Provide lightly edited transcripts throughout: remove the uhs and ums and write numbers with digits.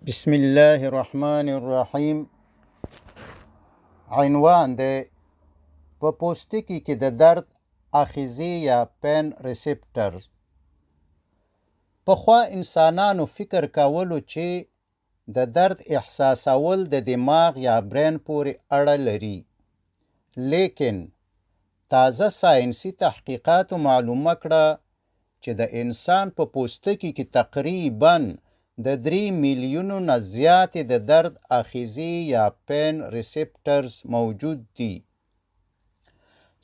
بسم الله الرحمن الرحیم. عنوان دی په پوستکي کې د درد اخیزې یا پین ریسپټرز. پخوا انسانانو فکر کولو چې د درد احساسول د دماغ یا برین پورې اړه لري، لیکن تازه ساینسي تحقیقاتو معلومه کړه چې د انسان په پوستکي کې تقریبا د 3 میلیونو نه زیاتې د درد اخیزې یا پین ریسپټرز موجود دي،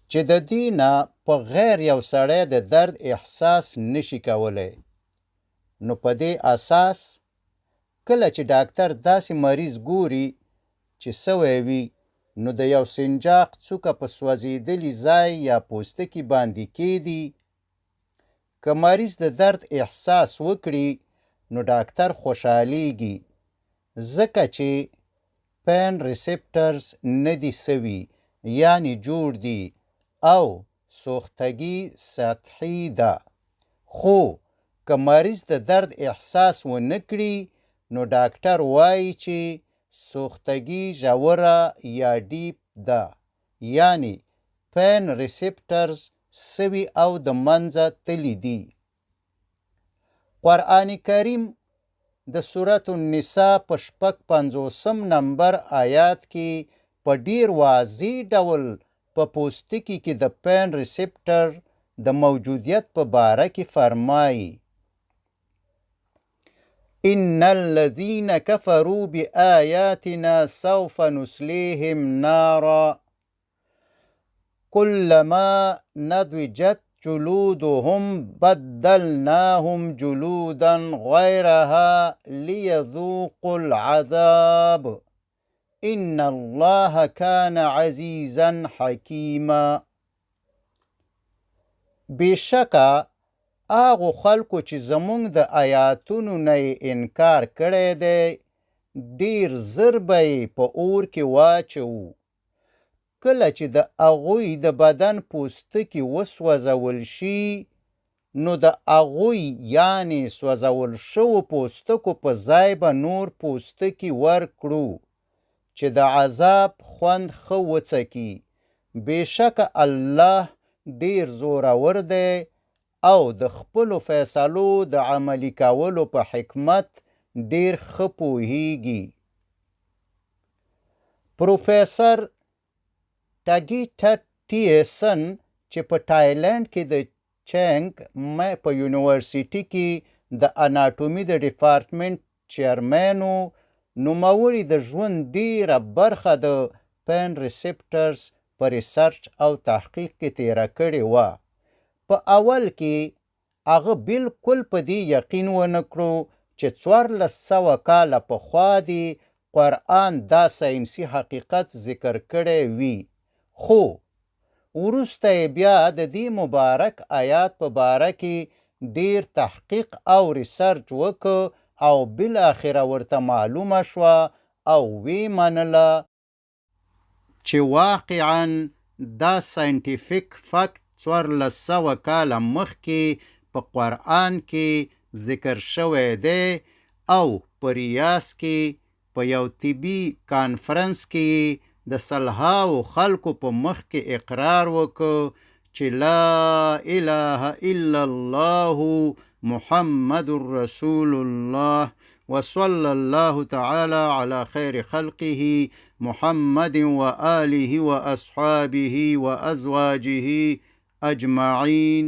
چې د دې نه په غیر یو سړی د درد احساس نشي کولی. نو په دې اساس کله چې ډاکتر داسې مریض ګوري چې سوی وي، نو د یو سنجاق څوکه په سوځېدلي ځای یا پوستکي باندې کیدي. که مریض د درد احساس وکړي نو ډاکتر خوشحالیږي، ځکه چې پین ریسپټرز نه دي سوي، یعنی جوړ دي او سوختګي سطحي ده. خو که مریض د درد احساس ونه کړي نو ډاکټر وایي چې سوختګي ژوره یا ډیپ ده، یعنی پین ریسپټرز سوي او د منځه تلي دي. قرآن کریم د سورة النساء په 56 نمبر آیات کې په ډیر واضح ډول په پوستکي کې د پین ریسپټر د موجودیت په باره کې فرمایي: ان الذين كفروا بآياتنا سوف نصليهم نارا كلما نضجت جلودهم بدلناهم جلودا غيرها ليذوقوا العذاب إن الله كان عزيزا حكيما. بېشکه هغو خلکو چې زموږ د آیاتونو نه یې انکار کړی دی، ډېر زر به یې په اور کې واچوو. کله چې د هغوی د بدن پوستکي وسوځول شي، نو د هغوی یعنې سوځول شوو پوستکو په ځای به نور پوستکي ورکړو چې د عذاب خوند ښه وڅکي. بېشکه الله ډېر زورور دی او د خپلو فیصلو د عملي کولو په حکمت ډېر ښه پوهیږي. پروفیسر ټګیټ ټیسن چې په تایلند کې د چینګ مای په یونیورسیټي کې د اناټومي د ډیپارټمنټ چیرمن و، نوموړي د ژوند ډېره برخه د پین ریسپټرز په ریسرچ او تحقیق کې تېره کړې وه. په اول کې هغه بالکل په دې یقین ونه کړو چې 1400 کاله پخوا دې قرآن دا ساینسي حقیقت ذکر کړی وي، خو وروسته یې بیا د دې مبارک آیات په باره کې ډېر تحقیق او ریسرچ وکړ او بالاخره ورته معلومه شوه او ویې منله چې واقعا دا ساینټیفک فکټ 1400 کاله مخکې په قرآن کې ذکر شوی دی او په ریاض کې په یو طبي کانفرنس کې یې د سلهاوو خلکو په مخ کې اقرار وکړ چې لا اله الا الله محمد رسول الله وصلى الله تعالى على خير خلقه محمد وآله وأصحابه وأزواجه أجمعين.